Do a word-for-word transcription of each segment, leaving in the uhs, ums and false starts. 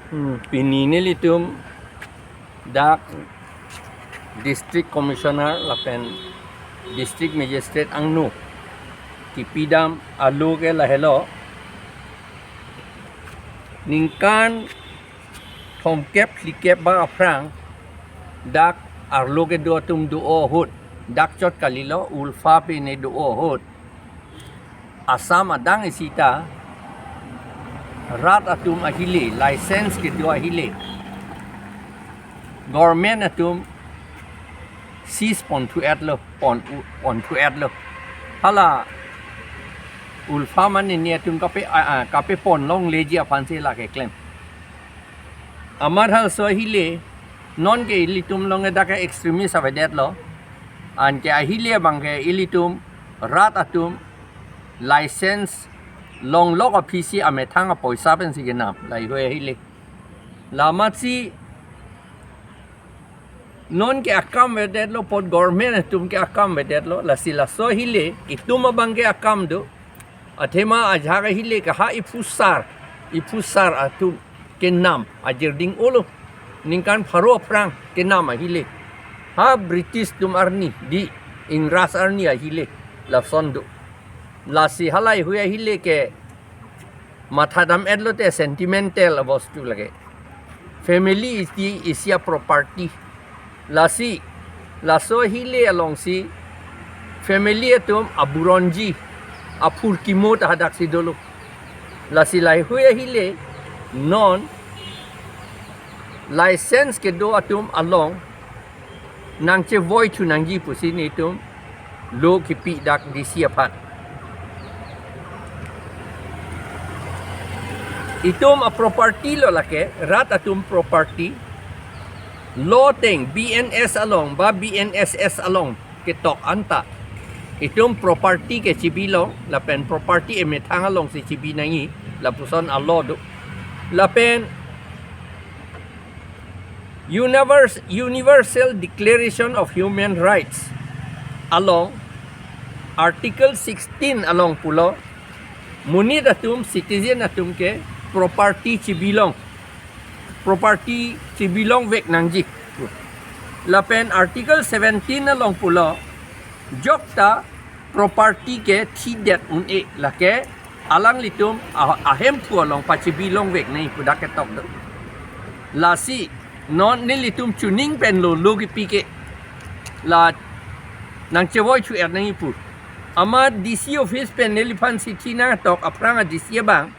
Hmm, pini nelitum dak District Commissioner lapen District Magistrate angno kipidam alo ke lahelo. Ningkan thomkep phlikep bang aphrang dak arlo kedo atum do ahut, dak chot kalilo, ULFA pine do ahut, Assam adang isi ta rat atum ahile, license kedo ahile, government atum seize ponthu-etlo, pon u-, ponthu-etlo. Hala ULFA mane ni atum kape, a, a, kape pon longleji aphansi lake klem. Amat halaso ahile, non ke ilitum along ke dak ke extremist avedetlo. Anke ahile abang ke ilitum rat atum license longlok aphisi amethang apoisa pensi kenam, laheihui ahile. La amatsi non ke akam vedetlo, apot government atum ke akam vedetlo, lasi laso ahile itum abang ke akam do. Athema ajahak ahile ke ha iphusar, iphusar atum kenam ajirding olo. Ningkan pharo aphrang kenam ahile. Ha British atum arni, di Ingras arni ahile lason do. Lasi halaheihui ahile ke mathadam-etlo te sentimental abostu lake. Family isi, isi aproperty. Lasi, laso ahile alongsi family atum aburonji, aphurkimo ta hadaksi dolo. Lasi laheihui ahile non license kedo atum along nangchevoithu nangji pusi nelitum lo kipi dak D C aphan. Itum aproperty lo lake, rat atum property. Lo ateng B N S along ba B N S S along ketok anta itum property ke chibilong, lapen property emethang alongsi chibi nangji, lapuson alo do. Lapen Universe, Universal Declaration of Human Rights along, Article sixteen along pulo, monit atum, citizen atum ke property chibilong, property chibilongvek nangji. Lapen Article seventeen along pulo, jokta property ke thidet un-e lake alanglitum a-, ahemphu along pachibilongvek nangji pu dak ketok do. Lasi non nelitum chuning penlo lo kipi ke, la nangchevoithu-et nangji pu. Amat D C office pen neliphan chithi nangtok aphrang a D C abang,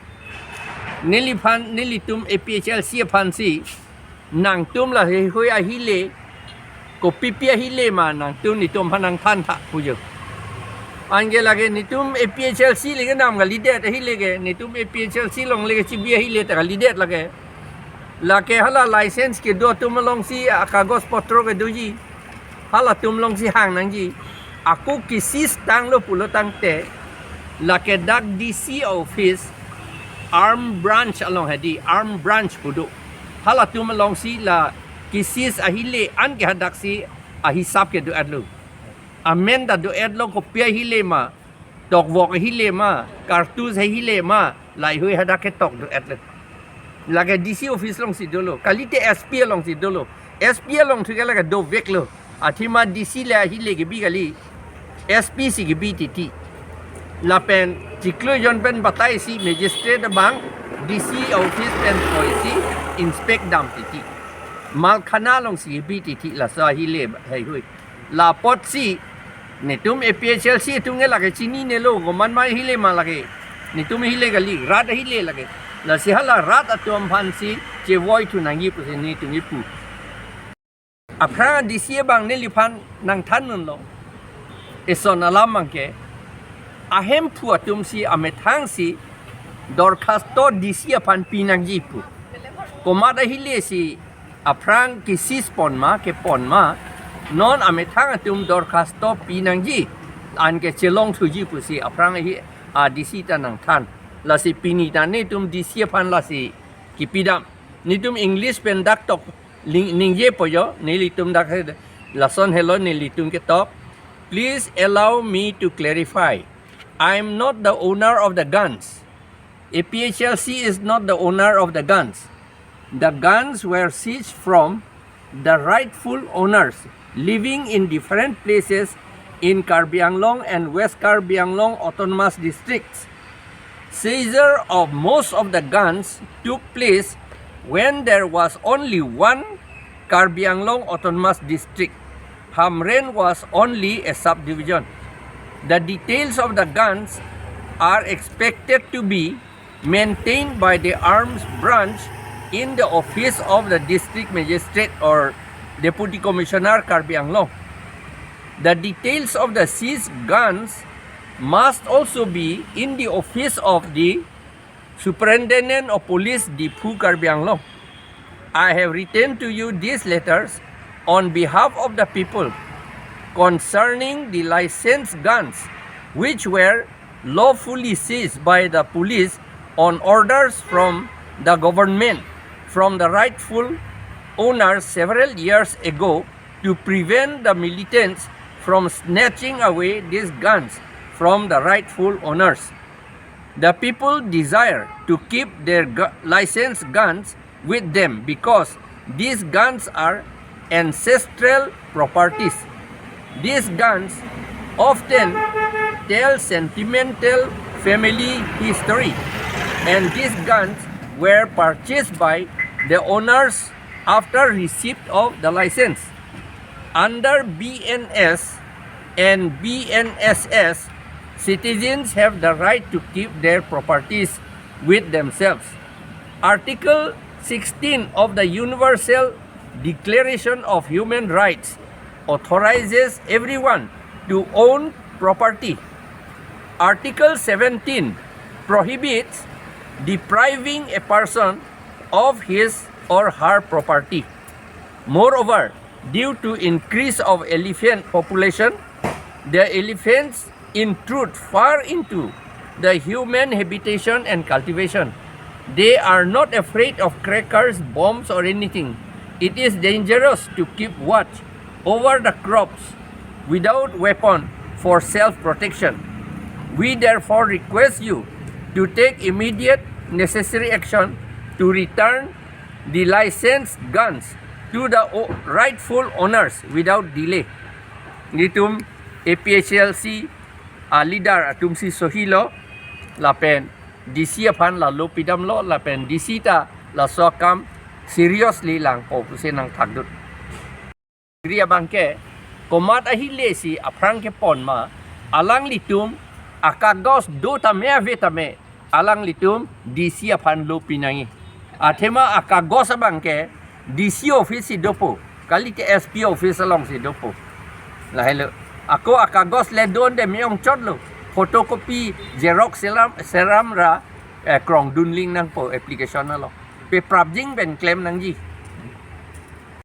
neliphan, nelitum A P H L C aphansi, nangtum laheihui ahile, kopipi ahile ma nangtum netum aphan nangthan tha pujo. Anke lake netum A P H L C le kenam kalidet ahile ke, netum A P H L C along le kechibi ahile ta kalidet lake. Lake hala license kedo atum alongsi akagos potro kedoji, halatum alongsi hang nangji. Ako ki-seize tanglo pulo tangte, lake dak D C office arm branch along, hedi arm branch pu do, halatum alongsi la ki-seize ahile an ke hadaksi ahisap kedo-etlo. Amen ta do-etlo, kopi ahile ma, tokvok ahile ma, kartus ahile ma, laheihui hadak ketok do-etlo. Lake D C office alongsi dolo, kalite S P alongsi dolo. S P along thu ke lake doveklo. Athema D C le ahile kebi kali, S P si kebi titi. Lapen chiklo jon pen bataisi magistrate abang D C office pen thoisi inspect dam titi. Malkhana alongsi kebi titi, laso ahile haihui. La apotsi netum A P H L C atum ke lake chininelo, komat ma ahile ma lake. Netum ahile kali, rat ahile lake. Lasi hala rat atum aphansi chevoithu nangji pusi netum kipu. Aphrang D C abang neliphan nangthan dunlo. Eson alam abang ke, ahemphu atumsi amethangsi dorkhasto D C aphan pi nangji pu. Komat ahile si aphrang ki-seize pon ma, kepon ma, non amethang atum dorkhasto pi nangji, anke chelongthuji pusi aphrang ahi a D C ta nangthan. Lasi pini ta netum D C aphan lasi kipidam. Netum English pen dak tok ling-, ningjepo jo, nelitum dak he, lason helo nelitum ketok. Please allow me to clarify. I am not the owner of the guns. A P H L C is not the owner of the guns. The guns were seized from the rightful owners living in different places in Karbi Anglong and West Karbi Anglong autonomous districts. Seizure of most of the guns took place when there was only one Karbi Anglong Autonomous District. Hamren was only a subdivision. The details of the guns are expected to be maintained by the arms branch in the office of the district magistrate or deputy commissioner Karbi Anglong. The details of the seized guns must also be in the office of the superintendent of police, Diphu, Karbi Anglong. I have written to you these letters on behalf of the people concerning the licensed guns which were lawfully seized by the police on orders from the government from the rightful owners several years ago to prevent the militants from snatching away these guns from the rightful owners. The people desire to keep their gu- licensed guns with them because these guns are ancestral properties. These guns often tell sentimental family history, and these guns were purchased by the owners after receipt of the license. Under B N S and B N S S, citizens have the right to keep their properties with themselves. Article sixteen of the Universal Declaration of Human Rights authorizes everyone to own property. Article seventeen prohibits depriving a person of his or her property. Moreover, due to increase of elephant population, the elephants intrude far into the human habitation and cultivation. They are not afraid of crackers, bombs, or anything. It is dangerous to keep watch over the crops without weapon for self-protection. We therefore request you to take immediate necessary action to return the licensed guns to the o- rightful owners without delay. Nelitum A P H L C a leader atumsi sohilo lapen D C aphan lalo pidamlo lapen D C ta laso akam seriously langpo pusi nangthakdun. Gri abangke komat ahile si aphrang kepon ma, alanglitum akagos do tame ave tame alanglitum D C aphan lo pinangji. Athema akagos abangke D C office si dopo, kalite S P office alongsi dopo. Lahelo. Ako akagos le do-an de me-ongchotlo. Photocopy, xerox selam, seram ra eh, krongdun ling nangpo application along. Pe prapjin pen klem nangji.